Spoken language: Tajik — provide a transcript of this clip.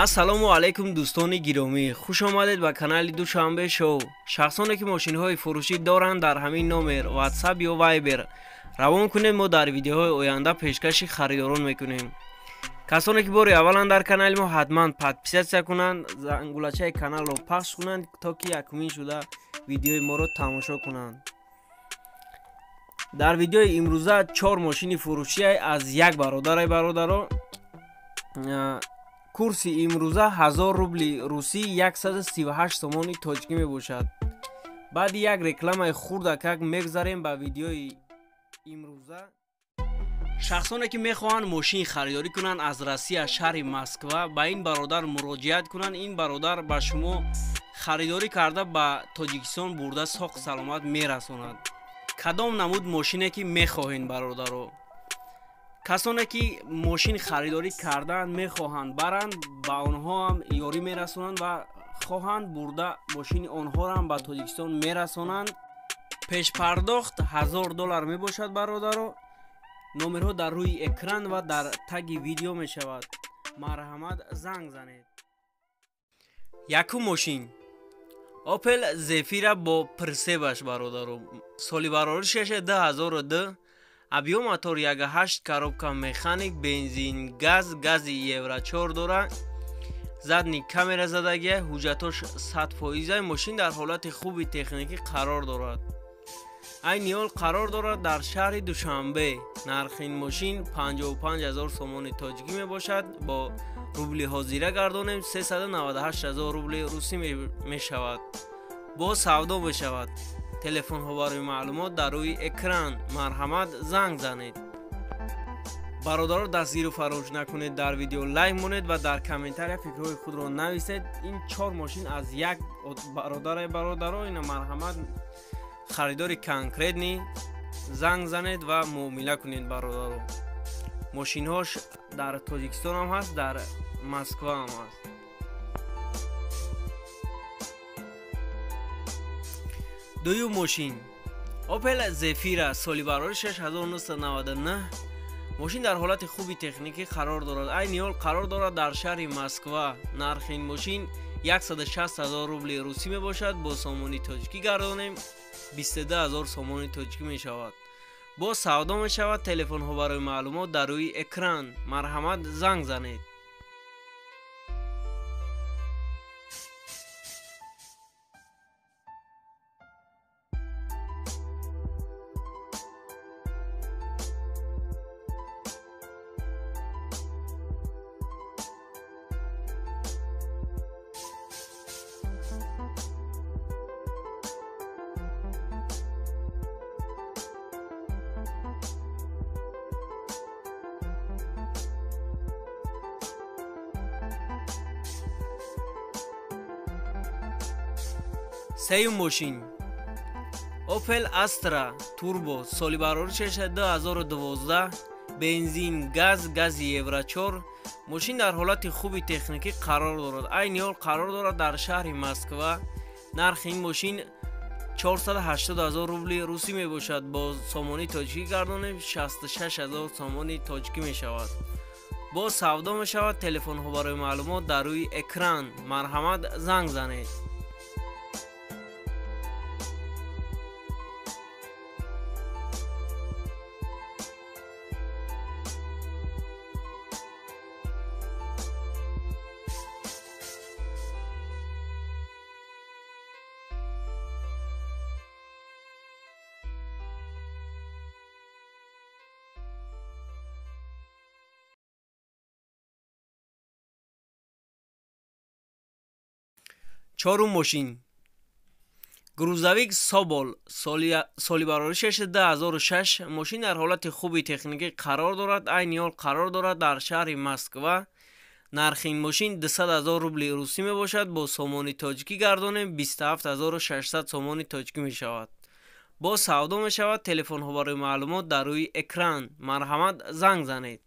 Ассалому алайкум дӯстони гиромӣ, хуш омадед ба канали Душанбе Шоу. Шахсоне ки мошинҳои фурӯшӣ доранд, дар ҳамин номер WhatsApp ё Viber равон кунед, мо дар видеоҳои оянда пешкаши харидорон мекунем. Касоне ки бори аввалан дар канали мо, ҳатман подписаться кунанд, зангулачаи каналро пахш кунанд, то ки якумин шуда видеои моро тамошо кунанд. Дар видеои имрӯза чор мошини фурӯшӣ аз як бародарай бародаро. Курси имрӯза 1000 рубли русӣ 138 сомони тоҷикӣ мебошад. Баъди як рекламаи хурдакак мегзарем ба видеои имрӯза. Шахсоне ки мехоҳанд мошин харидорӣ кунанд аз Россия, шаҳри Москва, ба ин бародар муроҷиат кунанд. Ин бародар ба шумо харидорӣ карда ба Тоҷикистон бурда соқ саломат мерасонад. Кадом намуд мошине ки мехоҳед, бародаро. Касоне ки мошин харидорӣ кардаанд, мехоҳанд баранд, ба онҳо ҳам ёрӣ мерасонанд ва хоҳанд бурда мошини онҳоро ҳам ба Тоҷикистон мерасонанд. Пешпардохт $1000 мебошад, бародаро. Номерҳо дар рӯи экран ва дар таги видео мешавад. Марҳамат, занг занед. Якум мошин Opel Zafira бо прицеп аш, бародаро. Соли бароришаш 2002, объём мотор 1.8, коробка механик, бензин газ, гази евро 4 дора, задний камера задагия, ҳуҷҷатош 100%. Мошин дар ҳолати хуби техникӣ қарор дорад. Айни ҳол қарор дорад дар шаҳри Душанбе. Нархи ин мошин 55 000 сомони тоҷикӣ мебошад. Бо рубли ҳозира гардонем, 398 000 рубли русӣ мешавад. Бо савдо мешавад. Телефонҳо барои маълумот дар рӯи экран, марҳамат, занг занед. Бародаро, дастгиру фаромӯш накунед, дар видео лайк монед ва дар комментария фикрҳои худро нависед. Ин чор мошин аз як бародарай, бародаро. Ина марҳамат, харидори конкретный занг занед ва муомила кунед, бародаро. Мошинҳош дар Тоҷикистон ҳам ҳаст, дар Москва ҳам ҳаст. Дуюм мошин Opel Zafira, соли бароришаш 1999. Мошин дар ҳолати хуби техникӣ қарор дорад. Айни ҳол қарор дорад дар шаҳри Москва. Нархи ин мошин 160 000 рубли русӣ мебошад. Бо сомони тоҷикӣ гардонем, 22 000 сомони тоҷикӣ мешавад. Бо савдо мешавад. Телефонҳо барои маълумот дар рӯи экран, марҳамат, занг занед. Сеюм мошин Opel Astra Turbo, соли бароришаш 2012, бензин газ, гази евро 4. Мошин дар ҳолати хуби техникӣ қарор дорад. Айни ҳол қарор дорад дар шаҳри Москва. Нархи ин мошин 480 000 рубли русӣ мебошад. Бо сомони тоҷикӣ гардонем, 66 000 сомони тоҷикӣ мешавад. Бо савдо мешавад. Телефонҳо барои маълумот дар рӯи экран, марҳамат, занг занед. Чорум мошин грузовик Собол, соли бароришаш 2006. Мошин дар ҳолати хуби техникӣ қарор дорад. Айни ҳол қарор дорад дар шаҳри Москва. Нархи ин мошин 200 000 рубли русӣ мебошад. Бо сомони тоҷикӣ гардонем, 27 600 сомони тоҷикӣ мешавад. Бо савдо мешавад. Телефонҳо барои маълумот дар рӯи экран, марҳамат, занг занед.